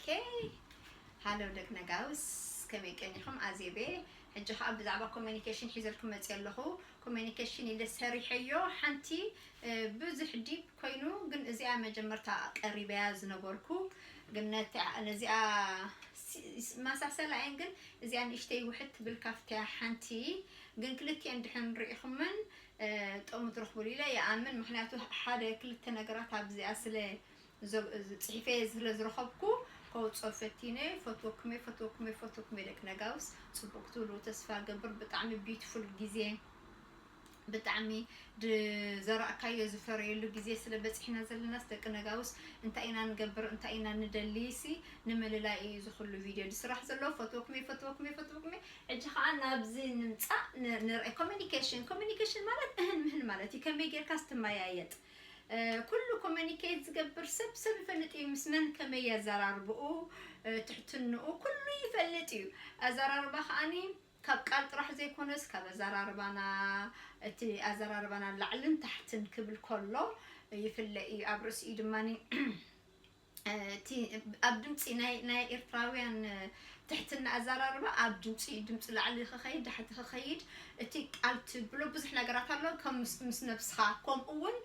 ኦኬ፣ ሃሎ ደቂ ነጋውስ፣ ከመይ ቀኒኹም? ኣዜቤ። ሕጂ ኸዓ ብዛዕባ ኮሚኒኬሽን ሒዘልኩም መፅእ ኣለኹ። ኮሚኒኬሽን ኢለ ሰሪሐዮ። ሓንቲ ብዙሕ ዲፕ ኮይኑ፣ ግን እዚኣ መጀመርታ ቀሪበያ ዝነበርኩ፣ ግን ነዚኣ መሳሰላ እየን፣ ግን እዚኣ ንእሽተይ ውሕድ ትብል ካፍትያ ሓንቲ። ግን ክልቲኤን ድሕን ርኢኹምን ጥቕሚ ትረኽቡሉ ኢለ ይኣምን። ምክንያቱ ሓደ ክልተ ነገራት ኣብዚኣ ስለ ጽሒፈ ስለ ዝረኸብኩ ከውፅኦ ፈቲነ። ፈትወኩመ ፈትወኩመ ፈትወኩመ ደቂ ነጋውስ፣ ፅቡቅ ክትብሉ ተስፋ ገብር። ብጣዕሚ ቢዩቲፉል ግዜ፣ ብጣዕሚ ዝዘራእካዮ ዝፈረየሉ ግዜ ስለ በፂሕና ዘለናስ ደቂ ነጋውስ፣ እንታይ ኢና ንገብር እንታይ ኢና ንደሊ ሲ ንምልላይ እዩ ዝኩሉ ቪድዮ ዝስራሕ ዘሎ። ፈትወኩመ ፈትወኩመ ፈትወኩመ። ሕጂ ከዓ ናብዚ ንምፃእ ንርአ። ኮሚኒኬሽን ኮሚኒኬሽን ማለት እህን ምህን ማለት እዩ። ከመይ ጌርካ ስትመያየጥ ኩሉ ኮሚኒኬት ዝገብር ሰብ ሰብ ይፈልጥ እዩ፣ ምስ መን ከመይ የዘራርብኡ፣ ትሕትንኡ ኩሉ ይፈልጥ እዩ። ኣዘራርባ ከዓኒ ካብ ቃል ጥራሕ ዘይኮነስ ካብ ኣዘራርባና፣ እቲ ኣዘራርባና ላዕልን ታሕትን ክብል ከሎ ይፍለ እዩ። ኣብ ርእሲኡ ድማ እቲ ኣብ ድምፂ ናይ ኤርትራውያን ትሕትና ኣዘራርባ ኣብ ድምፂ ድምፂ ላዕሊ ክኸይድ ታሕቲ ክኸይድ፣ እቲ ቃል ትብሎ ብዙሕ ነገራት ኣሎ። ከም ምስ ነብስኻ ከምኡ እውን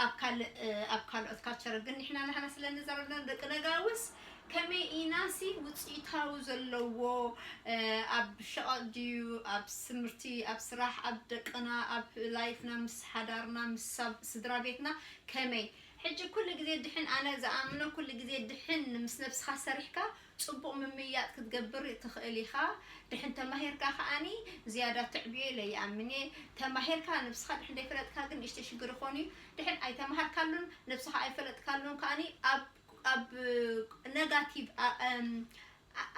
ኣብ ካልእ ኣብ ካልኦት ካልቸር ግን ንሕና ናህና ስለ ንዘረብና ደቂ ነጋውስ ከመይ ኢናሲ ውፅኢታዊ ዘለዎ ኣብ ሸቐጥ ድዩ ኣብ ስምርቲ ኣብ ስራሕ ኣብ ደቅና ኣብ ላይፍና ምስ ሓዳርና ምስ ስድራ ቤትና ከመይ ሕጂ ኩሉ ግዜ ድሕን ኣነ ዝኣምኖ ኩሉ ግዜ ድሕን ምስ ነብስኻ ሰሪሕካ ፅቡቕ ምምያጥ ክትገብር ትኽእል ኢኻ። ድሕን ተማሂርካ ከዓኒ ዝያዳ ትዕብዮ ኢለ ይኣምን እየ። ተማሂርካ ነብስኻ ድሕን ዘይፈለጥካ ግን ንእሽተይ ሽግር ይኾን እዩ። ድሕን ኣይተማሃርካሉን ነብስኻ ኣይፈለጥካሉን ከዓኒ ኣብ ኣብ ነጋቲቭ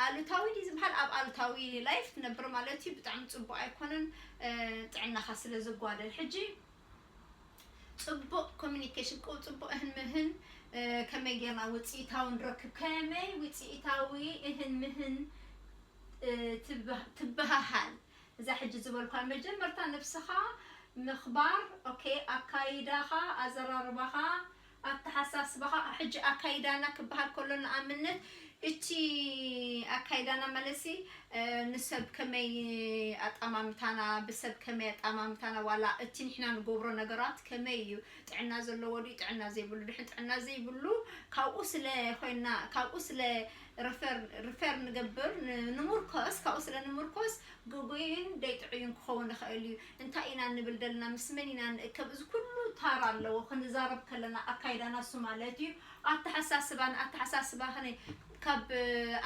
ኣሉታዊ ድዩ ዝበሃል ኣብ ኣሉታዊ ላይፍ ትነብር ማለት እዩ። ብጣዕሚ ፅቡቅ ኣይኮነን ጥዕናኻ ስለ ዝጓደል። ሕጂ ፅቡቅ ኮሚኒኬሽን ቁ ፅቡቅ እህን ምህን ከመይ ጌርና ውፅኢታዊ ንረክብ ከመይ ውፅኢታዊ እህን ምህን ትበሃሃል። እዛ ሕጂ ዝበልኳ መጀመርታ ነብስኻ ምኽባር። ኦኬ ኣካይዳኻ ኣዘራርባኻ ኣተሓሳስባኻ ሕጂ ኣካይዳና ክበሃል ከሎ ንኣብነት እቲ ኣካይዳና ማለትሲ ንሰብ ከመይ ኣጠማምታና ብሰብ ከመይ ኣጠማምታና ዋላ እቲ ንሕና ንገብሮ ነገራት ከመይ እዩ ጥዕና ዘለዎ ድዩ ጥዕና ዘይብሉ ድሕን ጥዕና ዘይብሉ ካብኡ ስለ ኮይና ካብኡ ስለ ሪፈር ንገብር ንምርኮስ ካብኡ ስለ ንምርኮስ ግጉይን ደይጥዑይን ክኸውን ይኽእል እዩ። እንታይ ኢና ንብል ዘለና ምስ መን ኢና ንእከብ እዚ ኩሉ ታራ ኣለዎ ክንዛረብ ከለና ኣካይዳና እሱ ማለት እዩ። ኣተሓሳስባ ንኣተሓሳስባ ከነ ካብ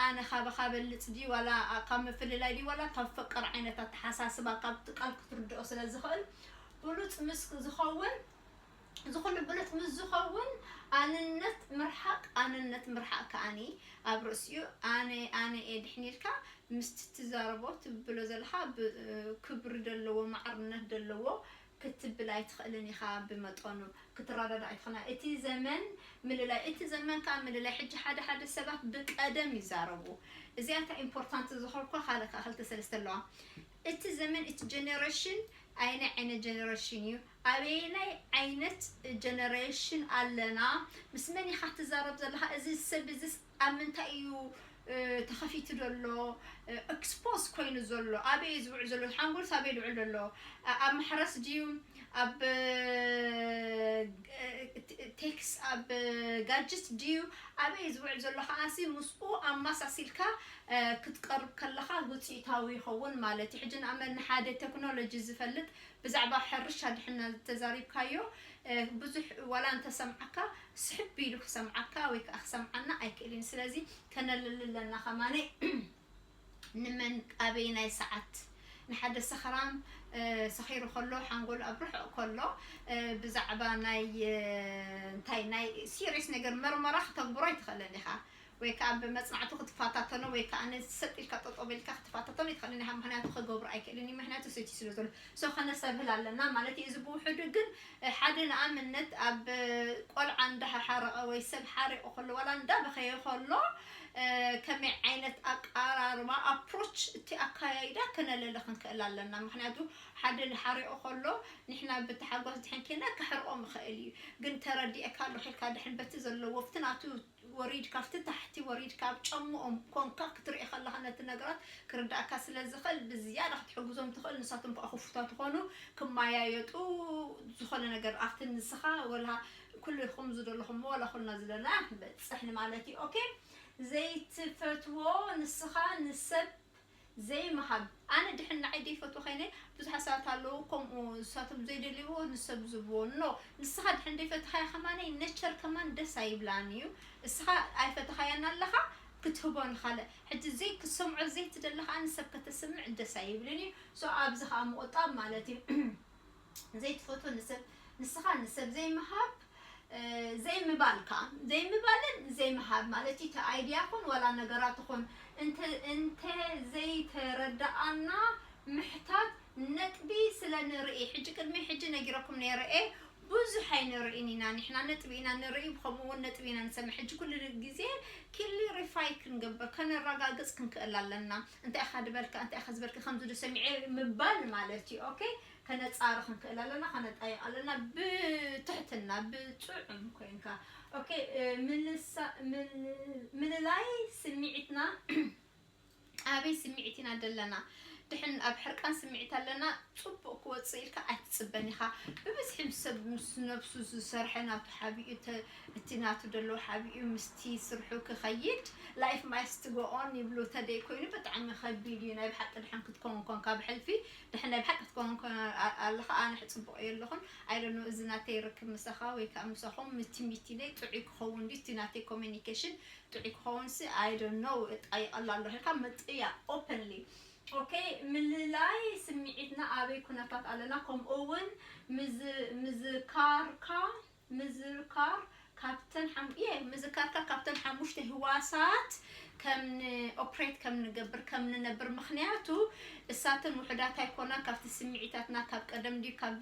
ኣነ ካባኻ በልፅ ድዩ ዋላ ካብ ምፍልላይ ድዩ ዋላ ካብ ፈቀር ዓይነት ኣተሓሳስባ ካብ ቃል ክትርድኦ ስለ ዝኽእል ብሉፅ ምስ ዝኸውን ዝኹሉ ብሉፅ ምስ ዝኸውን ኣንነት ምርሓቅ ኣንነት ምርሓቅ ከዓኒ ኣብ ርእሲኡ ኣነ ኣነ እየ ድሕን ኢልካ ምስቲ ትዛረቦ ትብሎ ዘለኻ ክብሪ ዘለዎ ማዕርነት ዘለዎ ክትብል ኣይትኽእልን ኢኻ ብመጠኑ ክትረዳዳእ ኣይትኽእልና እቲ ዘመን ምልላይ እቲ ዘመን ከዓ ምልላይ ሕጂ ሓደ ሓደ ሰባት ብቀደም ይዛረቡ እዚኣታ ኢምፖርታንት ዝኸልኳ ካልእ ከዓ ክልተ ሰለስተ ኣለዋ እቲ ዘመን እቲ ጀነሬሽን ኣየናይ ዓይነት ጀነሬሽን እዩ ኣበየናይ ዓይነት ጀነሬሽን ኣለና ምስ መን ኢኻ ትዛረብ ዘለኻ እዚ ሰብ እዚ ኣብ ምንታይ እዩ ተኸፊቱ ዘሎ ኤክስፖዝ ኮይኑ ዘሎ ኣበይ እዩ ዝውዕ ዘሎ ሓንጎልስ ኣበይ ዝውዕል ዘሎ ኣብ ማሕረስ ድዩ ኣብ ቴክስ ኣብ ጋጅት ድዩ ኣበይ ዝውዕል ዘሎ ከዓሲ ምስኡ ኣማሳሲልካ ክትቀርብ ከለኻ ውፅኢታዊ ይኸውን ማለት እዩ ሕጂ ንኣመን ንሓደ ቴክኖሎጂ ዝፈልጥ ብዛዕባ ሕርሻ ድሕና ተዛሪብካዮ ብዙሕ ዋላ እንተሰምዓካ ስሕብ ኢሉ ክሰምዓካ ወይ ከዓ ክሰምዓና ኣይክእልን ስለዚ ከነልል ኣለና ከማነ ንመን ኣበይ ናይ ሰዓት ንሓደ ሰኽራም ሰኺሩ ከሎ ሓንጎሉ ኣብ ርሑቕ ከሎ ብዛዕባ ናይ እንታይ ናይ ሲሪየስ ነገር መርመራ ክተግብሮ ኣይትኽእልን ኢኻ ወይ ከዓ ብመፅናዕቱ ክትፈታተኖ ወይ ከዓ ነዚ ሰጥ ኢልካ ጠጠው ኢልካ ክትፈታተኖ ይትኽእልን ኢኻ ምክንያቱ ክገብሮ ኣይክእልን እዩ ምክንያቱ ሰቲ ስለ ዘሎ so ከነሰብህል ኣለና ማለት እዩ እዚ ብውሕዱ ግን ሓደ ንኣብነት ኣብ ቆልዓ እንዳሓሓረቐ ወይ ሰብ ሓሪቑ ከሎ ዋላ እንዳበኸየ ከሎ ከመይ ዓይነት ኣቀራርባ ኣፕሮች እቲ ኣካያይዳ ከነለለ ክንክእል ኣለና ምክንያቱ ሓደ ሓሪቑ ከሎ ንሕና ብተሓጓስ ድሕን ኬና ከሕርቖ ምኽእል እዩ ግን ተረዲእካ ኣለኹ ኢልካ ድሕን በቲ ዘለዎ ፍቲ ናቱ ወሪድካ ኣብቲ ታሕቲ ወሪድካ ኣብ ጨምኦም ኮንካ ክትርኢ ከለኻ ነቲ ነገራት ክርዳእካ ስለ ዝኽእል ብዝያዳ ክትሕግዞም ትኽእል። ንሳቶም ከዓ ክፉታት ዝኾኑ ክመያየጡ ዝኾነ ነገር ኣብቲ ንስኻ ወላ ኩልኹም ዝደለኹም ወላ ኩልና ዝደለና በፅሕ ንማለት እዩ። ኦኬ ዘይትፈትዎ ንስኻ ንሰብ ዘይምሃብ ኣነ ድሕን ንዓይ ደይፈትዎ ከይነ ብዙሓት ሰባት ኣለዉ ከምኡ ንሳቶም ዘይደልይዎ ንሰብ ዝብዎ ኖ ንስኻ ድሕን ደይፈትኻያ ከማነይ ነቸር ከማን ደስ ኣይብላን እዩ። እስኻ ኣይፈትኻያን ኣለኻ ክትህቦ ንኻልእ ሕጂ ዘይ ክትሰምዖ ዘይትደሊ ከዓ ንሰብ ከተስምዕ ደስ ኣይብልን እዩ። ሶ ኣብዚ ከዓ ምቑጣብ ማለት እዩ። ዘይትፈትዎ ንሰብ ንስኻ ንሰብ ዘይምሃብ ዘይምባል ከዓ ዘይምባልን ዘይምሃብ ማለት እዩ። እቲ ኣይድያ ኹን ዋላ ነገራት ኹን እንተ ዘይተረዳኣና ምሕታት ነጥቢ ስለ ንርኢ ሕጂ ቅድሚ ሕጂ ነጊረኩም ነይረ እየ። ብዙሕ ኣይንርእን ኢና ንሕና ነጥቢ ኢና ንርኢ ብከምኡ እውን ነጥቢ ኢና ንሰምዕ ሕጂ ኩሉ ግዜ ክሊሪፋይ ክንገብር ከነረጋግፅ ክንክእል ኣለና። እንታይ ኢኻ ድበልካ እንታይ ኢኻ ዝበልካ ከምዚ ዶ ሰሚዐ ምባል ማለት እዩ። ኦኬ ከነጻሪ ክንክእል ኣለና ከነጣይቕ ኣለና ብትሕትና ብጥዑም ኮይንካ። ኦኬ ምልሳ ምልላይ ስምዒትና ኣበይ ስምዒት ኢና ደለና? ድሕን ኣብ ሕርቃን ስምዒት ኣለና ጽቡቕ ክወጽእ ኢልካ ኣይትጽበን ኢኻ። ብብዝሒ ምስ ሰብ ምስ ነብሱ ዝሰርሐ ናቱ ሓቢኡ እቲ ናቱ ደለዎ ሓቢኡ ምስቲ ስርሑ ክኸይድ life must go on ይብሉ ተደይ ኮይኑ ብጣዕሚ ከቢድ እዩ። ናይ ብሓቂ ድሕን ክትከውን ኮንካ ብሕልፊ ድሕን ናይ ብሓቂ ክትከውን ኣለኻ ኣነ ጽቡቕ እየ ኣለኹን። I don't know እዚ ናተይ ርክብ ምሳኻ ወይ ከዓ ምሳኹም ምቲ ሚቲ ደይ ጥዑይ ክኸውን ድዩ እቲ ናተይ communication ጥዑይ ክኸውን ሲ I don't know እጣይቐላ ኣለኹ ኢልካ ምጥያ openly። ኦኬ ምልላይ ስምዒትና ኣበይ ኩነታት ኣለና ከምኡ እውን ምዝካርካ ምዝካር ካብተን ሓም እየ ምዝካርካ ካብተን ሓሙሽተ ህዋሳት ከም ኦፕሬት ከም ንገብር ከም ንነብር ምክንያቱ እሳተን ውሕዳት ኣይኮና ካብቲ ስምዒታትና ካብ ቀደም ድዩ ካብ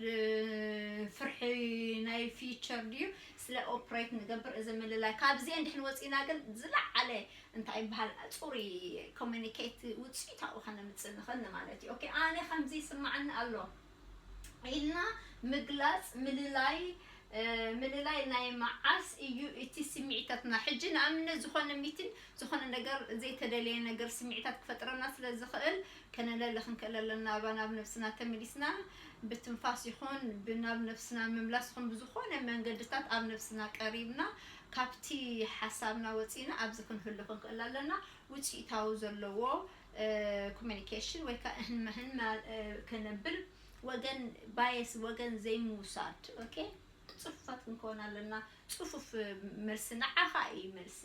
ፍርሒ ናይ ፊቸር ድዩ ስለ ኦፕሬት ንገብር እዚ ምልላይ ካብዚአን ድሕን ወፂና ግን ዝለዓለ እንታይ ይበሃል ፅሩይ ኮሚኒኬት ውፅኢታዊ ከነምፅእ ንኽእል ማለት እዩ። ኦኬ ኣነ ከምዚ ይስማዓኒ ኣሎ ኢልና ምግላፅ ምልላይ ምልላይ ናይ መዓስ እዩ እቲ ስምዒታትና ሕጂ ንኣብነት ዝኾነ ሚትን ዝኾነ ነገር ዘይተደለየ ነገር ስምዒታት ክፈጥረና ስለ ዝኽእል ከነለሊ ክንክእል ኣለና ኣባ ናብ ነብስና ተመሊስና ብትንፋስ ይኹን ብናብ ነብስና ምምላስ ይኹን ብዝኾነ መንገድታት ኣብ ነብስና ቀሪብና ካብቲ ሓሳብና ወፂና ኣብዚ ክንህሉ ክንክእል ኣለና። ውፅኢታዊ ዘለዎ ኮሚኒኬሽን ወይ ከዓ እህን መህን ከነብል ወገን ባየስ ወገን ዘይምውሳድ ኦኬ። ፅፉፋት ክንከውን ኣለና። ፅፉፍ መልሲ ንዓኻ እዩ መልሲ።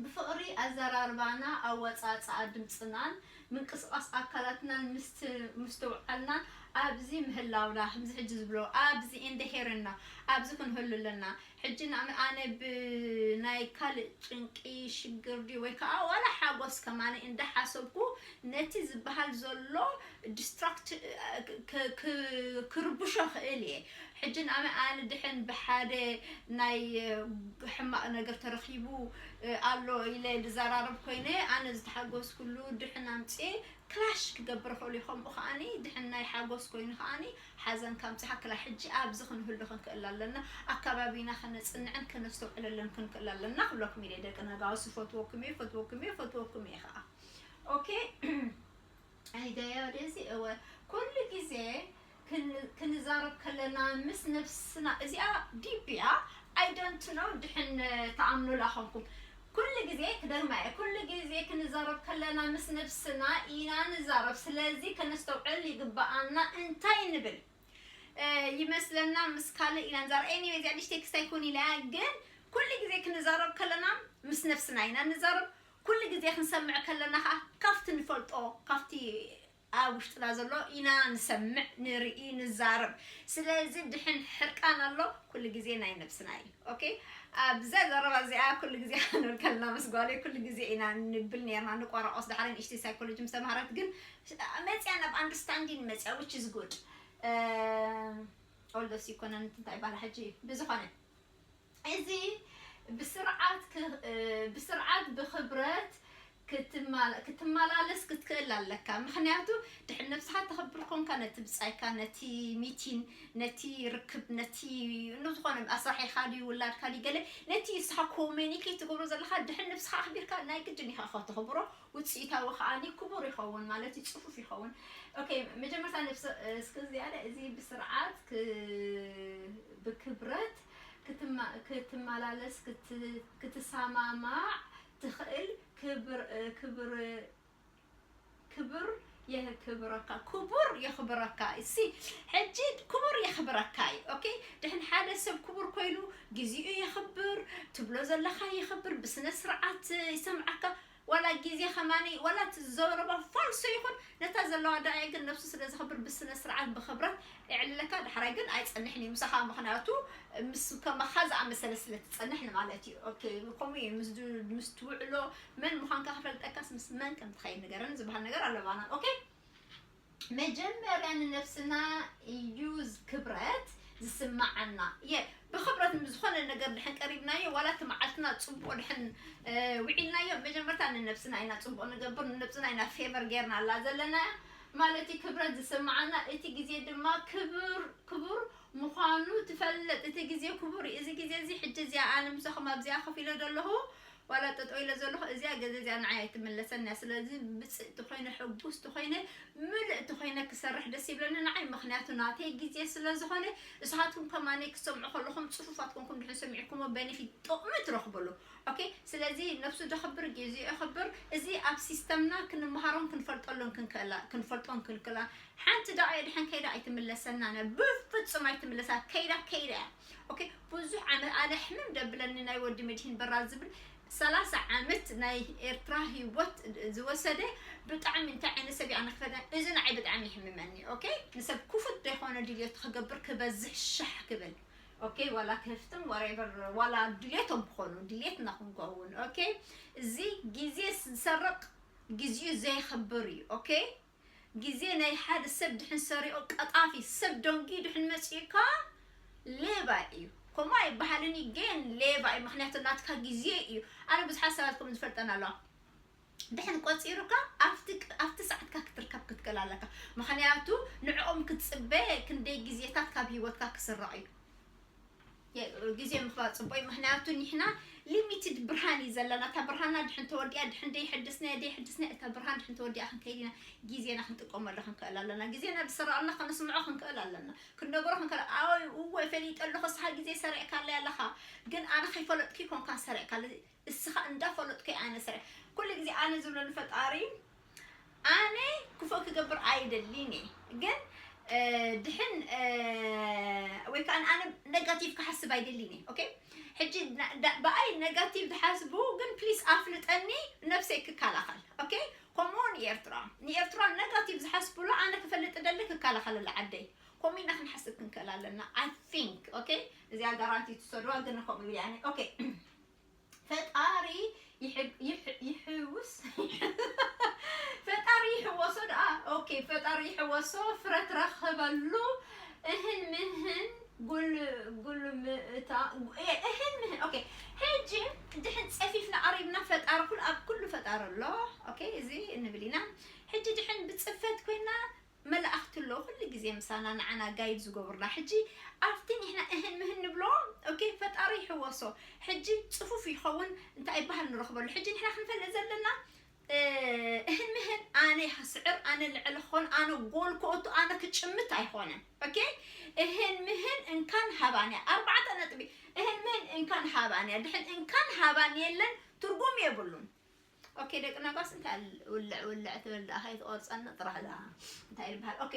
ብፍቕሪ ኣዘራርባና ኣወፃፅኣ ድምፅናን ምንቅስቃስ ኣካላትናን ምስትውዓልናን ኣብዚ ምህላውና ከምዚ ሕጂ ዝብሎ ኣብዚ እንደሄርና ኣብዚ ክንህሉ ኣለና። ሕጂ ንኣመ ኣነ ብናይ ካልእ ጭንቂ ሽግር ድዩ ወይ ከዓ ዋላ ሓጎስ ከማነ እንዳሓሰብኩ ነቲ ዝበሃል ዘሎ ዲስትራክት ክርብሾ ክእል እየ። ሕጂ ንኣመ ኣነ ድሕን ብሓደ ናይ ሕማቕ ነገር ተረኺቡ ኣሎ ኢለ ዝዘራረብ ኮይነ ኣነ ዝተሓጎስኩሉ ድሕን ኣምፅኤ ክላሽ ክገብር ክእል እዩ። ከምኡ ከዓኒ ድሕን ናይ ሓጎስ ኮይኑ ከዓኒ ሓዘን ካምፅእ ሃክላ ሕጂ ኣብዚ ክንህሉ ክንክእል ኣለና። ኣካባቢና ከነፅንዕን ከነስተውዕለለን ክንክእል ኣለና ክብለኩም ኢለ ደቂ ነጋውስ ፈትወኩም እየ ፈትወኩም እየ ፈትወኩም እየ ከዓ ኦኬ። ኣይደያ ወደዚ እወ ኩሉ ግዜ ክንዛረብ ከለና ምስ ነብስና እዚኣ ዲፕ እያ። I don't know ድሕን ተኣምኑላ ኸንኩም ኩሉ ግዜ ክደግማ እየ ኩሉ ግዜ ክንዛረብ ከለና ምስ ነብስና ኢና ንዛረብ ስለዚ ከነስተውዕል ይግበኣና እንታይ ንብል ይመስለና ምስ ካልእ ኢና ንዛረብ anyway እዚኣ ንእሽተይ ክስታይ ኩን ኢላ እያ ግን ኩሉ ግዜ ክንዛረብ ከለና ምስ ነብስና ኢና ንዛረብ ኩሉ ግዜ ክንሰምዕ ከለና ከዓ ካብቲ ንፈልጦ ካብቲ ኣብ ውሽጥና ዘሎ ኢና ንሰምዕ ንርኢ ንዛረብ ስለዚ ድሕን ሕርቃን ኣሎ ኩሉ ግዜ ናይ ነብስና እዩ ኦኬ ኣብዛ ዘረባ እዚኣ ኩሉ ግዜ ክንብል ከለና ምስ ጓለይ ኩሉ ግዜ ኢና ንብል ነርና ንቆራቆስ ዳሕራይ ንእሽተይ ሳይኮሎጂ ምስ ተምሃረት ግን መፅያ ናብ ኣንደርስታንዲንግ መፅያ which is good ኦልዶስ ይኮነን እንታይ ይባላ ሕጂ ብዝኮነ እዚ ብስርዓት ብስርዓት ብክብረት ክትማላ- ክትመላለስ ክትክእል ኣለካ። ምኽንያቱ ድሕን ነብስኻ ተኽብር ኮንካ፣ ነቲ ብጻይካ፣ ነቲ ሚቲን፣ ነቲ ርክብ፣ ነቲ ንዝኾነ ኣስራሒኻ ድዩ ውላድካ ድዩ ገለ፣ ነቲ ንስኻ ኮሚኒኬት ትገብሮ ዘለኻ ድሕን ነብስኻ ኣኽቢርካ ናይ ግድን ኢኻ ከተኽብሮ። ውጽኢታዊ ከዓኒ ክቡር ይኸውን ማለት እዩ፣ ጽፉፍ ይኸውን። ኦኬ፣ መጀመርታ ነብስ እስከ ዝያዳ እዚ ብስርዓት ክ- ብክብረት ክትማ- ክትመላለስ ክት- ክትሰማማዕ ትኽእል ክብር ክብር ክብር የክብረካ፣ ክቡር የኽብረካ። እሲ ሕጂ ክቡር የኽብረካ እዩ። ኦኬ፣ ድሕን ሓደ ሰብ ክቡር ኮይኑ ግዜኡ የኽብር፣ ትብሎ ዘለኻ የኽብር፣ ብስነ ስርዓት ይሰምዓካ። ዋላ ግዜ ከማኒ ዋላ እቲ ዘረባ ፋልሶ ይኹን፣ ነታ ዘለዋ ደቂቕ ግን ነብሱ ስለ ዘኽብር ብስነ ስርዓት ብኽብረት የዕልለካ። ዳሕራይ ግን ኣይጸንሕን እዩ ምሳኻ፣ ምኽንያቱ ምስ ከማኻ ዝኣመሰለ ስለ ትጸንሕ ማለት እዩ። ኦኬ፣ ከምኡ እዩ ምስ ድ- ምስ ትውዕሎ መን ምዃንካ ክፈልጠካስ ምስ መን ከም ትኸይድ ንገረኒ ዝበሃል ነገር ኣሎ ባና። ኦኬ፣ መጀመርያ ንነብስና እዩ ክብረት ዝስምዓና። የ ብኽብረት ምስ ዝኾነ ነገር ድሕን ቀሪብናዮ፣ ዋላ እቲ መዓልትና ጽቡቕ ድሕን እ፣ ውዒልናዮ፣ መጀመርታ ንነብስና ኢና ጽቡቕ ንገብር፣ ንነብስና ኢና ፌቨር ጌርና ኣላ ዘለና ማለት እዩ። ክብረት ዝስምዓና እቲ ግዜ ድማ ክብር ክቡር ምዃኑ ትፈልጥ። እቲ ግዜ ክቡር እዩ። እዚ ግዜ እዚ ሕጂ እዚኣ ኣነ ምሳኹም ኣብዚኣ ኮፍ ኢለ ዘለኹ፣ ዋላ ጠጠው ኢለ ዘለኹ፣ እዚኣ ግዜ እዚኣ ንዓይ ኣይትምለሰን እያ። ስለዚ ብጽእቲ ኮይነ፣ ሕጉስቲ ኮይነ፣ ምልእቲ ኮይነ ክሰርሕ ደስ ይብለኒ ንዓይ፣ ምኽንያቱ ናተይ ግዜ ስለ ዝኾነ። ንስኻትኩም ከማነይ ክትሰምዑ ከለኹም ጽፉፋት ኮንኩም ድሕን ሰሚዕኩሞ ቤኔፊት ጥቕሚ ትረኽብሉ። ኦኬ፣ ስለዚ ነብሱ ደኽብር፣ ግዜኡ የኽብር። እዚ ኣብ ሲስተምና ክንመሃሮን ክንፈልጠሉን ክንክእላ- ክንፈልጦን ክንክእላ። ሓንቲ ደቂቕ ድሕን ከይዳ ኣይትምለሰናን እያ። ብፍጹም ኣይትምለሳ። ከይዳ ከይዳ እያ። ኦኬ፣ ብዙሕ ዓመት ኣነ ሕምም ደብለኒ ናይ ወዲ መድሂን በራድ ዝብል ሰላሳ ዓመት ናይ ኤርትራ ህይወት ዝወሰደ ብጣዕሚ እንታይ ዓይነት ሰብ እዩ ኣነ ክፈዳ፣ እዚ ንዓይ ብጣዕሚ ይሕምመኒ። ኦኬ፣ ንሰብ ክፉት ዘይኮነ ድልየቱ ክገብር ክበዝሕ ሻሕ ክብል። ኦኬ፣ ዋላ ክህፍትም ወሬቨር ዋላ ድልየቶም ክኾኑ ድልየትና ክንከውን። ኦኬ፣ እዚ ግዜ ዝሰርቕ ግዜኡ ዘየኽብር እዩ። ኦኬ፣ ግዜ ናይ ሓደ ሰብ ድሕን ሰሪቑ ቀጣፊ ሰብ ደንጊ ድሕን መጺእካ ሌባ እዩ። ከምኡ ኣይበሃልን እዩ፣ ግን ሌባ እዩ። ምኽንያቱ ናትካ ግዜ እዩ። ኣነ ብዙሓት ሰባት ከም ዝፈልጠን ኣለዋ። ድሕን ቆጺሩካ ኣብቲ ኣብቲ ሰዓትካ ክትርከብ ክትክእል ኣለካ። ምኽንያቱ ንዕኦም ክትጽበ ክንደይ ግዜታት ካብ ህይወትካ ክስረቕ እዩ። የ- ግዜ ምኽባር ጽቡቕ እዩ። ምኽንያቱ ንሕና ሊሚትድ ብርሃን እዩ ዘለና። እታ ብርሃና ድሕን ተወዲኣ፣ ድሕን ደይሕድስና ደይሕድስና እታ ብርሃን ድሕን ተወዲኣ ክንከይድ ኢና። ግዜና ክንጥቀመሉ ክንክእል ኣለና። ግዜና ዝሰረቐልና ከነስምዖ ክንክእል ኣለና። ክንነገሮ ክንክእል፣ ኣይ እወ ፈሊጠ ኣለኹ፣ እስኻ ግዜ ሰሪቕካለይ ኣለኻ፣ ግን ኣነ ከይፈለጥኩ ይኮንካ ሰሪቕካለይ። እስኻ እንዳፈለጥኩ ኣነ ሰሪቕ። ኩሉ ግዜ ኣነ ዝብሎ ንፈጣሪ፣ ኣነ ክፉእ ክገብር ኣይደሊን እየ፣ ግን እ፣ ድሕን እ፣ ወይ ከዓ ኣነ ነጋቲቭ ክሓስብ ኣይደሊን እየ። ኦኬ፣ ሕጂ ና- ዳ- ብኣይ ነጋቲቭ ዝሓስቡ ግን ፕሊስ ኣፍልጠኒ፣ ነብሰይ ክከላኸል። ኦኬ፣ ከምኡ ንኤርትራ ንኤርትራ ነጋቲቭ ዝሓስብሉ ኣነ ክፈልጥ ደሊ ክከላኸለሉ ዓደይ። ከምኡ ኢና ክንሓስብ ክንክእል ኣለና። I think ኦኬ፣ እዚኣ ጋራንቲ ትሰድዋ ግን ከምኡ ኢለ ኣነ። ኦኬ፣ ፈጣሪ ይሕ- ይሕ- ይሕውስ ፈጣሪ ይሕወሶ ደኣ። ኦኬ፣ ፈጣሪ ይሕወሶ፣ ፍረ ትረኽበሉ። እህን ምህን ጉል ጉል ምእታ እ- እህን ምህን። ኦኬ፣ ሕጂ ድሕን ጸፊፍና ቀሪብና ፈጣሪ ኩሉ ኣብ ኩሉ ፈጣሪ ኣሎ። ኦኬ፣ እዚ እንብል ኢና። ሕጂ ድሕን ብጽፈት ኮይና መላእኽቲ ኣለዉ ኩሉ ግዜ ምሳና ንዓና ጋይድ ዝገብሩና። ሕጂ ኣብቲ ንሕና እህን ምህን ንብሎ፣ ኦኬ፣ ፈጣሪ ይሕወሶ። ሕጂ ጽፉፍ ይኸውን እንታይ ይበሃል ንረኽበሉ። ሕጂ ንሕና ክንፈልጥ ዘለና እ፣ እህን ምህን ኣነ ይስዕር፣ ኣነ ልዕሊ ክኾን፣ ኣነ ጎል ክእቱ፣ ኣነ ክጭምት ኣይኮነን። ኦኬ፣ እህን ምህን እንካን ሃባንያ ኣርባዕተ ነጥቢ። እህን ምህን እንካን ሃባንያ ድሕን እንካን ሃባን የለን፣ ትርጉም የብሉን። ኦኬ፣ ደቂ ነጋስ እንታይ ውልዕ ውልዕ ትብል ደኣ ከይትቆርጸኒ ጥራሕ ደኣ እንታይ ይበሃል? ኦኬ፣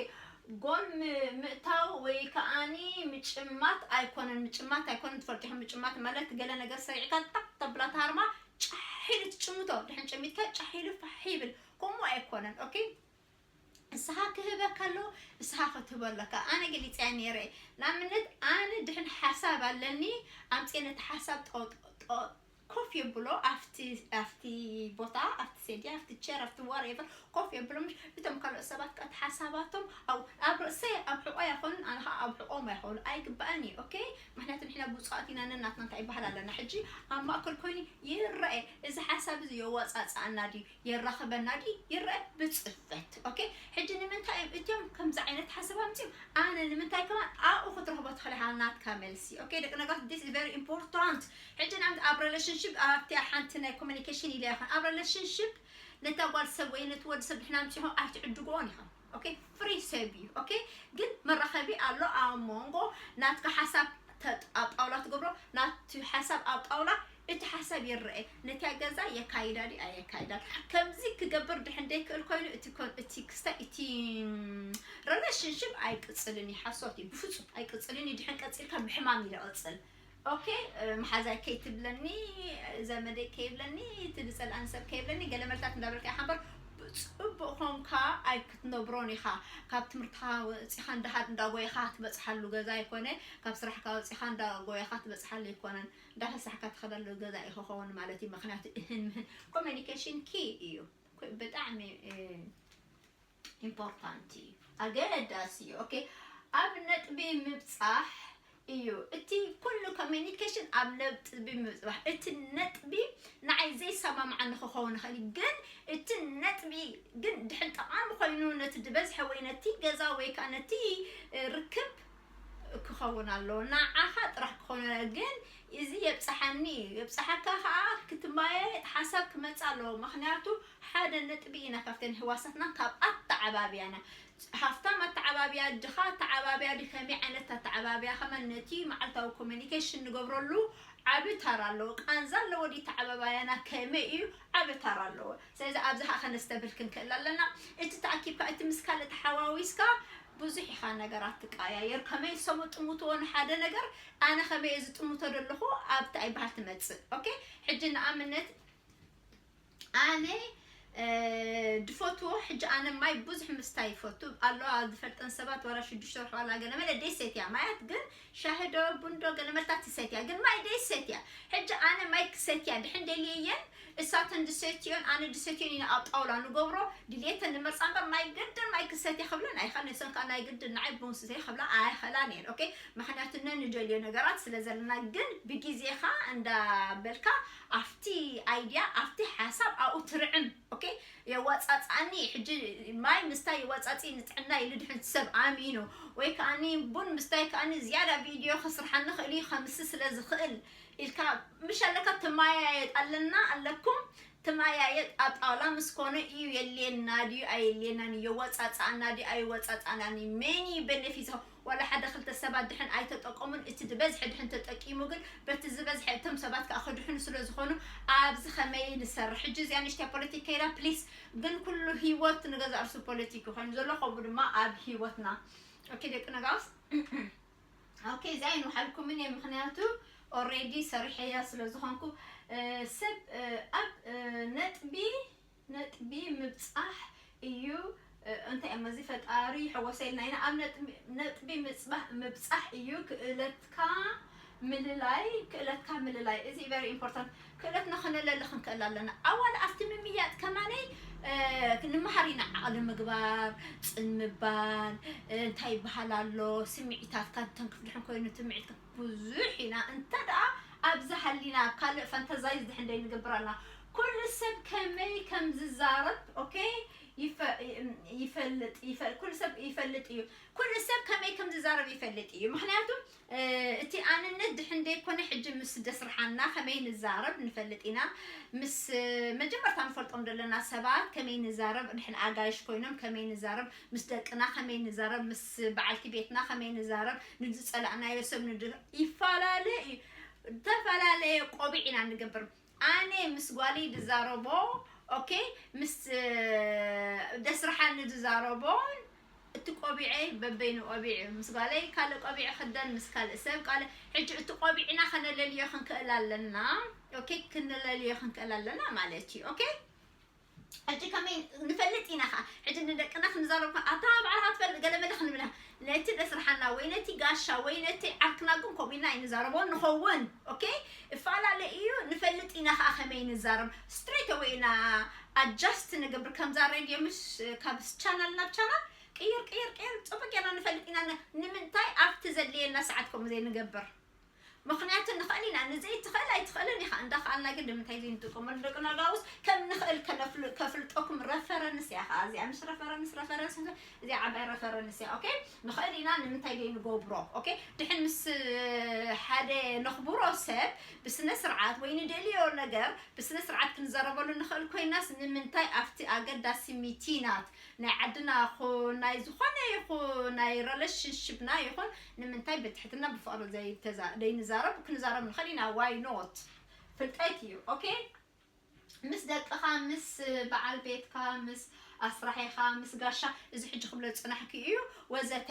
ጎል ም- ምእታው ወይ ከዓኒ ምጭማት ኣይኮነን። ምጭማት ኣይኮነን፣ ትፈልጡ ኢኹም። ምጭማት ማለት ገለ ነገር ሰሪዕካ ጣቅ ተብላ ታርማ ጫሕ ኢሉ ትጭምቶ። ድሕን ጨሚትካ ጫሕ ኢሉ ፋሕ ይብል። ከምኡ ኣይኮነን። ኦኬ፣ እስኻ ክህበካ ኣሎ፣ እስኻ ክትህቦ ኣለካ። ኣነ ገሊጸያ ነይረ። ንኣብነት ኣነ ድሕን ሓሳብ ኣለኒ፣ ኣምጽኤ ነቲ ሓሳብ ጠ- ጠ- ኮፍ የብሎ ኣብቲ ኣብቲ ቦታ ኣብቲ ሴድያ ኣብቲ ቸር ኣብቲ ዋሬቨር ኮፍ የብሎ ምሽ እቶም ካልኦት ሰባት ከኣ ሓሳባቶም ኣብ ኣብ ርእሰይ ኣብ ሕቆ ይኹን ኣነ ከዓ ኣብ ሕቆም ኣይኸውን ኣይግባእን እዩ። ኦኬ፣ ምክንያቱ ንሕና ብፁዓት ኢና ነናትና እንታይ ይበሃል ኣለና። ሕጂ ኣብ ማእከል ኮይኑ ይረአ፣ እዚ ሓሳብ እዚ የዋፃፅኣና ድዩ የራኽበና ድዩ ይረአ ብፅፈት። ኦኬ፣ ሕጂ ንምንታይ እዮም እትዮም ከምዚ ዓይነት ሓሳብ ኣምፅኦም? ኣነ ንምንታይ ከማን ኣብኡ ክትረኽቦ ትኽእል ኢኻ ናትካ መልሲ። ኦኬ ደቂ ነጋት፣ this is very important። ሕጂ ንኣብነት ኣብ ሪሌሽንሽፕ ኣብቲ ሓንቲ ናይ ኮሚኒኬሽን ኢለ ይኹን ኣብ ሪሌሽንሽፕ ነታ ጓል ሰብ ወይ ነቲ ወዲ ሰብ ድሕና ኣምፂኹም ኣይትዕድግዎን ኢኹም። ኦኬ፣ ፍሪ ሰብ እዩ። ኦኬ፣ ግን መራኸቢ ኣሎ ኣብ መንጎ ናትካ ሓሳብ ተጥ- ኣብ ጣውላ ትገብሮ ናቲ ሓሳብ ኣብ ጣውላ እቲ ሓሳብ ይረአ ነቲያ ገዛ የካይዳ ድዩ ኣየካይዳን። ከምዚ ክገብር ድሕን ደይክእል ኮይኑ እቲ ኮን- እቲ ክስታይ እቲ ሪሌሽንሽፕ ኣይቅፅልን እዩ። ሓሶት እዩ፣ ብፍፁም ኣይቅፅልን እዩ። ድሕን ቀፂልካ ብሕማም እዩ ዝቕፅል። ኦኬ፣ መሓዛይ ከይትብለኒ፣ ዘመደይ ከይብለኒ፣ እቲ ዝፀልኣኒ ሰብ ከይብለኒ ገለ መልታት እንዳበልካ ኢኻ እምበር ብፅቡቕ ኮንካ ኣይክትነብሮን ኢኻ። ካብ ትምህርትኻ ወፂኻ እንዳሃድ እንዳጎየኻ ትበፅሓሉ ገዛ ኣይኮነ፣ ካብ ስራሕካ ወፂኻ እንዳጎየኻ ትበፅሓሉ ኣይኮነን፣ እንዳፈሳሕካ ትኸዳሉ ገዛ እዩ ክኸውን ማለት እዩ። ምክንያቱ እህን ምህን ኮሚኒኬሽን ኪ እዩ። ኮ- ብጣዕሚ ኢምፖርታንት እዩ፣ ኣገዳሲ እዩ። ኦኬ፣ ኣብ ነጥቢ ምብፃሕ እዩ እቲ ኩሉ ኮሚኒኬሽን ኣብ ነጥቢ ምብፃሕ። እቲ ነጥቢ ንዓይ ዘይሰማማዓኒ ክኸውን ይኽእል እዩ፣ ግን እቲ ነጥቢ ግን ድሕን ጠቓሚ ኮይኑ ነቲ ዝበዝሐ ወይ ነቲ ገዛ ወይ ከዓ ነቲ እ፣ ርክብ ክኸውን ኣለዎ። ንዓኻ ጥራሕ ክኾን ኣለዎ። ግን እዚ የብፅሓኒ እዩ። የብፅሓካ ከዓ ክትመያየጥ ሓሳብ ክመፅእ ኣለዎ። ምክንያቱ ሓደ ነጥቢ ኢና ካብተን ህዋሳትና ካብ ኣተዓባብያና። ሃፍታም ኣተዓባብያ፣ ድኻ ኣተዓባብያ፣ ድኸመይ ዓይነት ኣተዓባብያ ከማን ነቲ መዓልታዊ ኮሚኒኬሽን ንገብረሉ ዓቢ ታራ ኣለዎ። ቃንዛ ኣለዎ ድዩ ኣተዓባብያና ከመይ እዩ? ዓቢ ታራ ኣለዎ። ስለዚ ኣብዚ ከዓ ከነስተብህል ክንክእል ኣለና። እቲ ተኣኪብካ እቲ ምስ ካልእ ተሓዋዊስካ ብዙሕ ኢኻ ነገራት ትቀያየር። ከመይ ሰሙ ጥምትዎ ንሓደ ነገር ኣነ ከመይ እየ ዝጥምቶ ዘለኹ ኣብቲ ኣይበሃል ትመጽእ። ኦኬ፣ ሕጂ ንኣብነት ኣነ እ፣ ድፈትዎ ሕጂ ኣነ ማይ ብዙሕ ምስታይ ይፈቱ ኣለዋ ዝፈልጠን ሰባት ዋላ ሽዱሽተ ወርሒ ዋላ ገለ መለ ደይ ሰትያ ማያት ግን ሻሂ ዶ ቡን ዶ ገለ መልታት ትሰትያ ግን ማይ ደይ ሰትያ። ሕጂ ኣነ ማይ ክሰትያ ድሕን ደልየየን እሳተን ድሰትዮን ኣነ ድሰትዮን ኢና ኣብ ጣውላ ንገብሮ ድልየተን ንመርፃ እምበር ናይ ግድን ማይ ክሰትያ ክብለን ኣይኸነሰን ከዓ ናይ ግድን ንዓይ ቡን ስተይ ክብላ ኣይኸላን እየን። ኦኬ፣ ምክንያቱ ነንደልዮ ነገራት ስለ ዘለና ግን ብግዜኻ እንዳበልካ ኣብቲ ኣይድያ ኣብቲ ሓሳብ ኣብኡ ትርዕም። ኦኬ፣ የዋፃፅኣኒ ሕጂ ማይ ምስታይ የዋፃፂ ንጥዕና ኢሉ ድሕን ሰብ ኣሚኑ ወይ ከዓኒ ቡን ምስታይ ከዓኒ ዝያዳ ቪድዮ ከስርሓኒ ክእል እዩ ከምሲ ስለ ዝኽእል ኢልካ ምሽ ኣለካ ትማያየጥ ኣለና ኣለኩም። ትማያየጥ ኣብ ጣውላ ምስ ኮነ እዩ የልየና ድዩ ኣየልየናን እዩ የዋፃፅኣና ድዩ ኣይወፃፅኣናን እዩ ሜኒ በነፊት ዋላ ሓደ ክልተ ሰባት ድሕን ኣይተጠቀሙን እቲ ዝበዝሐ ድሕን ተጠቂሙ ግን በቲ ዝበዝሐ እቶም ሰባት ከዓ ክድሕኑ ስለ ዝኾኑ ኣብዚ ከመይ ንሰርሕ ሕጂ እዚኣ ንሽትያ ፖለቲካ ኢላ ፕሊስ ግን ኩሉ ህይወት ንገዛ እርሱ ፖለቲክ ኮይኑ ዘሎ ከምኡ ድማ ኣብ ህይወትና ኦኬ ደቂ ነጋውስ ኦኬ እዚኣ ይንውሓልኩምን እየ ምክንያቱ ኦሬዲ ሰሪሐያ ስለ ዝኾንኩ ሰብ ኣብ ነጥቢ ነጥቢ ምብፃሕ እዩ። እንታይ እዮም እዚ ፈጣሪ ይሕወሰልና ኢና ኣብ ነጥቢ ምብፃሕ እዩ ክእለትካ ምልላይ ክእለትካ ምልላይ እዚ very important ክእለትና ክነለሊ ክንክእል ኣለና ኣዋል ኣብቲ ምምያጥ ከማነይ ንምሃር ኢና ዓቕሊ ምግባር ፅን ምባል እንታይ ይበሃል ኣሎ ስምዒታትካ ተንክፍ ድሕን ኮይኑ ትምዒትካ ብዙሕ ኢና እንተ ደኣ ኣብዚ ሃሊና ኣብ ካልእ ፈንተዛይዝ ድሕን ደይ ንገብር ኣለና ኩሉ ሰብ ከመይ ከም ዝዛረብ ኦኬ ይፈልጥ ኩሉ ሰብ ይፈልጥ እዩ ኩሉ ሰብ ከመይ ከም ዝዛረብ ይፈልጥ እዩ ምክንያቱ እቲ ኣንነት ድሕን ደይኮነ ሕጂ ምስ ደስርሓና ከመይ ንዛረብ ንፈልጥ ኢና ምስ መጀመርታ ንፈልጦም ዘለና ሰባት ከመይ ንዛረብ ንሕን ኣጋይሽ ኮይኖም ከመይ ንዛረብ ምስ ደቅና ከመይ ንዛረብ ምስ በዓልቲ ቤትና ከመይ ንዛረብ ንዝፀላእናዮ ሰብ ንድ ይፈላለ እዩ ዝተፈላለየ ቆቢዕ ኢና ንገብር ኣነ ምስ ጓለይ ድዛረቦ ኦኬ ምስ ደስርሓኒ ድዛረቦ እቲ ቆቢዐይ በበይኑ ቆቢዕ ምስ ጓለይ ካልእ ቆቢዕ ክደን ምስ ካልእ ሰብ ቃለ ሕጂ እቲ ቆቢዕና ከነለልዮ ክንክእል ኣለና ኦኬ ክነለልዮ ክንክእል ኣለና ማለት እዩ ኦኬ ሕጂ ከመይ ንፈልጥ ኢና ኸዓ? ሕጂ ንደቅና ክንዛረብ ከ-፣ ኣታ ባዕልኻ ትፈልጥ ገለ መለ ክንብላ፣ ነቲ ዘስርሓና ወይ ነቲ ጋሻ ወይ ነቲ ዓርክና ግን ከምኡ ኢልና ኣይንዛረቦን ንኸውን። ኦኬ? እፈላለ እዩ። ንፈልጥ ኢና ኸዓ ከመይ ንዛረብ። ስትሬት ኣወይ ኢና ኣጃስት ንገብር። ከምዛ ሬድዮ ምስ ካብ ቻናል ናብ ቻናል ቅይር ቅይር ቅይር ጽቡቅ ጌርና ንፈልጥ ኢና። ን-፣ ንምንታይ ኣብቲ ዘድልየና ሰዓት ከምኡ ዘይንገብር? ምኽንያቱ ንኽእል ኢና፣ ንዘይትኽእል ኣይትኽእልን ኢኻ። እንዳኸኣልና ግን ንምንታይ ዘይንጥቀመሉ ደቂ ነጋውስ ከም ንኽእል ከነፍል-፣ ከፍልጠኩም ረፈረንስ እያ ኸዓ እዚኣ። ምስ ረፈረንስ፣ ረፈረንስ፣ እዚኣ ዓባይ ረፈረንስ እያ። ኦኬ? ንኽእል ኢና፣ ንምንታይ ዘይንገብሮ? ኦኬ? ድሕን ምስ ሓደ ነኽብሮ ሰብ ብስነ ስርዓት ወይ ንደልዮ ነገር ብስነ ስርዓት ክንዘረበሉ ንኽእል ኮይናስ ንምንታይ ኣብቲ ኣገዳሲ ሚቲናት ናይ ዓድና ይኹን ናይ ዝኾነ ይኹን ናይ ሪሌሽንሽፕና ይኹን ንምንታይ ብትሕትና ብፍቕሪ ዘይተዛ-፣ ዘይንዛረብ? ክንዛረብ ንኽእል ኢና። ዋይ ኖት? ፍልጠት እዩ። ኦኬ? ምስ ደቅኻ፣ ምስ በዓል ቤትካ፣ ምስ ኣስራሒኻ፣ ምስ ጋሻ፣ እዚ ሕጂ ክብሎ ዝጽናሕኪ እዩ፣ ወዘተ።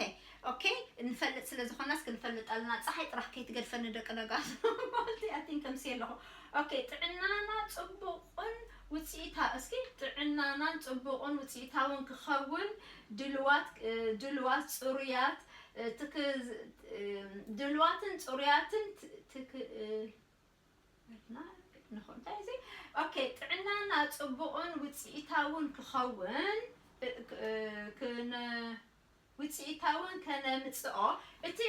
ኦኬ? ንፈልጥ ስለ ዝኾናስ ክንፈልጥ ኣለና። ጸሓይ ጥራሕ ከይትገድፈኒ ደቂ ነጋስ። ማለት ኣቲን ከምሲ ኣለኹ። ኦኬ፣ ጥዕናና ጽቡቕን ውጽኢታ-፣ እስኪ ጥዕናናን ጽቡቕን ውጽኢታውን ክኸውን ድልዋት፣ እ፣ ድልዋት ጽሩያት፣ እ፣ ትክ-፣ እ፣ ድልዋትን ጽሩያትን ት-፣ ትክ-፣ እ፣ ና-፣ ንኹ-፣ እንታይ እዚ? ኦኬ፣ ጥዕናና ጽቡቕን ውጽኢታውን ክኸውን፣ እ፣ ክ-፣ እ፣ ክነ-፣ ውጽኢታውን ከነምጽኦ፣ እቲ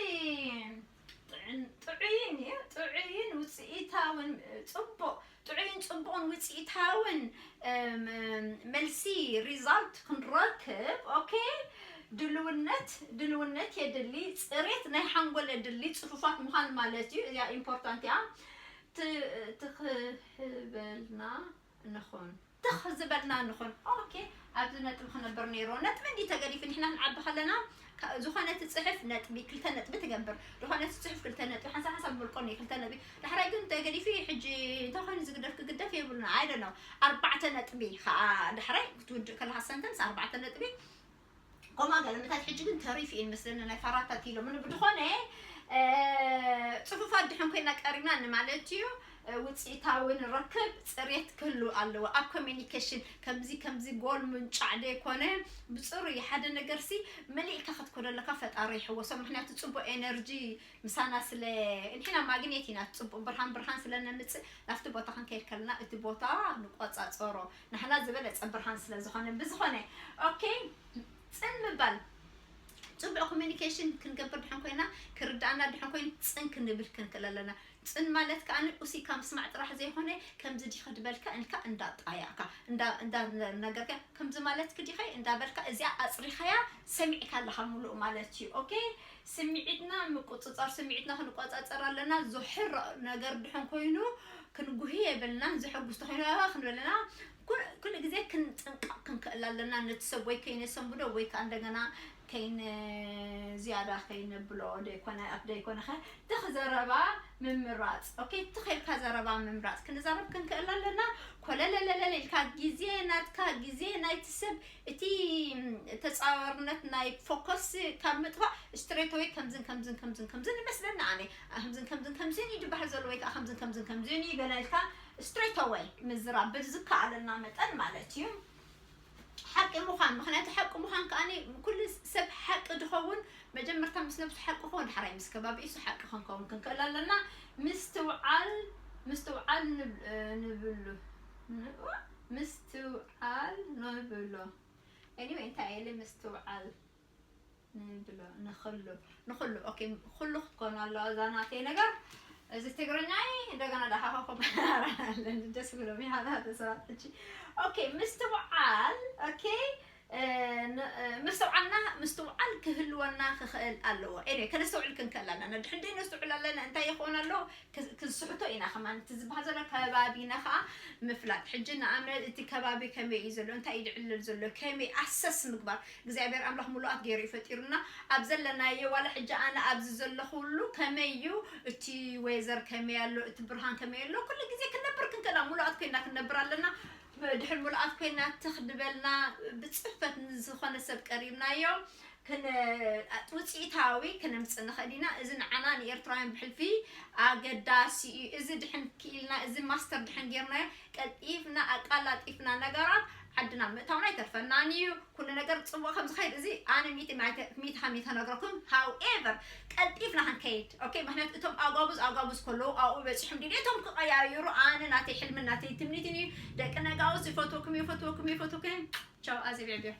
ጥዕን-፣ ጥዑይን እዩ፣ ጥዑይን ውጽኢታውን፣ ጽቡቕ፣ ጥዑይን ጽቡቕን ውጽኢታውን፣ እም፣ መልሲ፣ ሪዛልት ክንረክብ፣ ኦኬ፣ ድልውነት፣ ድልውነት የድሊ፣ ጽሬት ናይ ሓንጎል የድሊ፣ ጽፉፋት ምዃን ማለት እዩ። እዚኣ ኢምፖርታንት እያ። ት-፣ ትኽህበልና ንኹን። ትኽ ዝበልና ንኹን። ኦኬ፣ ኣብዚ ነጥቢ ክነብር ነይርዎ። ነጥቢ እንዲ ተገዲፉ፣ ንሕና ክንዓቢ ከለና፣ ካ-፣ ዝኾነ ትጽሕፍ ነጥቢ፣ ክልተ ነጥቢ ትገብር። ዝኾነ ትጽሕፍ ክልተ ነጥቢ፣ ሓንሳብ ሓንሳብ ብልቆ ነይ ክልተ ነጥቢ። ዳሕራይ ግን ተገዲፉ፣ ሕጂ እንተኾይኑ ዝግደፍ ክግደፍ የብሉን። I don't know። ኣርባዕተ ነጥቢ ኸዓ ዳሕራይ ክትውድእ ከለኻ ሰንተንስ ኣርባዕተ ነጥቢ። ኮማ ገለ ምታት ሕጂ ግን ተሪፍ እየን መስለኒ ናይ ፋራታት ኢሎም። ምን ብድኾነ፣ እ፣ ጽፉፋት ድሕን ኮይና ቀሪብና ንማለት እዩ። እ፣ ውጽኢታዊ ንረክብ ጽሬት ክህሉ ኣለዎ። ኣብ ኮሚኒኬሽን ከምዚ፣ ከምዚ ጎል ምንጫዕ ደይኮነ፣ ብጽሩይ ሓደ ነገርሲ መሊእካ ክትኮዶ ኣለካ፣ ፈጣሪ ይሕወሶ። ምኽንያቱ ጽቡቕ ኤነርጂ ምሳና ስለ፣ ንሕና ማግኔት ኢና፣ ጽቡቕ ብርሃን፣ ብርሃን ስለ ነምጽእ፣ ናብቲ ቦታ ክንከይድ ከለና እቲ ቦታ ንቆጻጸሮ። ንሕና ዝበለጸ ብርሃን ስለ ዝኾነ፣ ብዝኾነ፣ ኦኬ፣ ጽን ምባል፣ ጽቡቕ ኮሚኒኬሽን ክንገብር ድሕን ኮይና፣ ክርዳእና ድሕን ኮይኑ፣ ጽን ክንብል ክንክእል ኣለና። ጽን ማለት ከኣ ኡሲካ ምስማዕ ጥራሕ ዘይኮነ፣ ከምዚ ዲኸ ድበልካ ኢልካ እንዳጣያእካ፣ እንዳ-፣ እንዳነገርካ፣ ከምዚ ማለት ክዲኸ እንዳበልካ፣ እዚኣ ኣጽሪኻያ ሰሚዕካ ኣለኻ ሙሉእ ማለት እዩ። ኦኬ? ስምዒትና ምቁጽጻር፣ ስምዒትና ክንቆጻጸር ኣለና። ዝሕረቕ ነገር ድሕን ኮይኑ ክንጉሂ የብልናን። ዘሐጉስ ተኾይኑ ኣበባ ክንብል ኣለና። ኩል-፣ ኩሉ ግዜ ክንጥንቀቕ ክንክእል ኣለና። ነቲ ሰብ ወይ ከይነሰንብዶ ወይ ከኣ እንደገና ከይን-፣ ዝያዳ ከይነብሎ ደይኮነ፣ ኣፍ ደይኮነ ኸ ትኽ ዘረባ ምምራጽ። ኦኬ፣ ትኽ ኢልካ ዘረባ ምምራጽ። ክንዛረብ ክንክእል ኣለና። ኮለለለለለ ኢልካ ግዜ ናትካ፣ ግዜ ናይቲ ሰብ፣ እቲ ተጻዋርነት ናይ ፎከስ ካብ ምጥፋእ ስትሬት ኣወይ ከምዝን ከምዝን ከምዝን ከምዝን ይመስለኒ ኣነ። ከምዝን ከምዝን ከምዝን እዩ ዝበሃል ዘሎ ወይ ከዓ ከምዝን ከምዝን ከምዝን እዩ ገለ ኢልካ ስትሬት ኣወይ ምዝራብ ብዝከኣለና መጠን ማለት እዩ። ሓቂ ምዃን፣ ምኽንያቱ ሓቂ ምዃን ከኣ ኩሉ ሰብ ሓቂ ድኸውን መጀመርታ ምስ ነብሱ ሓቂ ክኸውን፣ ዳሕራይ ምስ ከባቢኡ እሱ ሓቂ ክንከውን ክንክእል ኣለና። ምስትውዓል፣ ምስትውዓል ንብ-፣ ንብሉ፣ ምስትውዓል ንብሎ። ኤኒወይ፣ እንታይ ኢለ ምስትውዓል ንብሎ፣ ንኽሉ፣ ንኽሉ፣ ኦኬ፣ ኩሉ ክትኮኑ ኣለዋ እዛ ናተይ ነገር። እዚ ትግርኛይ እንደገና ደሓኻኹም ኣለኒ፣ ደስ ብሎም ይሓታት ሰባት ሕጂ። ኦኬ፣ ምስትውዓል፣ ኦኬ፣ እ፣ ን-፣ እ፣ ምስትውዓልና፣ ምስትውዓል ክህልወና ክኽእል ኣለዎ። ኤኒወይ፣ ከነስተውዕል ክንክእል ኣለና። ድሕን ደይ ነስተውዕል ኣለና፣ እንታይ ይኸውን ኣሎ? ክስ-፣ ክንስሕቶ ኢና ከማን። እቲ ዝበሃል ዘሎ ከባቢና ኸዓ ምፍላጥ። ሕጂ ንኣብነት እቲ ከባቢ ከመይ እዩ ዘሎ? እንታይ እዩ ዝዕለል ዘሎ? ከመይ ኣሰስ ምግባር? እግዚኣብሔር ኣምላኽ ምሉኣት ገይሩ እዩ ፈጢሩና። ኣብ ዘለናዮ፣ ዋላ ሕጂ ኣነ ኣብዚ ዘለኹሉ ከመይ እዩ? እቲ ዌዘር ከመይ ኣሎ? እቲ ብርሃን ከመይ ኣሎ? ኩሉ ግዜ ክንነብር ክንክእላ፣ ምሉኣት ኮይና ክንነብር ኣለና። ድሕሪ ምሉኣት ኮይና ትኽ ድበልና፣ ብጽፈት ንዝኾነ ሰብ ቀሪብናዮ። ክን-፣ ውጽኢታዊ ክነምጽእ ንኽእል ኢና። እዚ ንዓና ንኤርትራውያን ብሕልፊ ኣገዳሲ እዩ። እዚ ድሕን ክኢልና፣ እዚ ማስተር ድሕን ጌርናዮ፣ ቀልጢፍና፣ ኣቀላጢፍና ነገራት ዓድና ምእታውና ኣይተርፈናን እዩ። ኩሉ ነገር ጽቡቕ ከም ዝኸይድ እዚ ኣነ ሚቲ ሚቲ ከም ተነግረኩም። However ቀልጢፍና ክንከይድ okay፣ ምክንያቱ እቶም ኣጓጉዝ ኣጓጉዝ ከለዉ ኣብኡ በጺሖም ድሌቶም ክቐያይሩ ኣነ ናተይ ሕልምን ናተይ ትምኒትን እዩ። ደቂ ነጋውስ ይፈትወኩም ይፈትወኩም ይፈትወኩም። ቻው ኣዜብ ዕብዮ።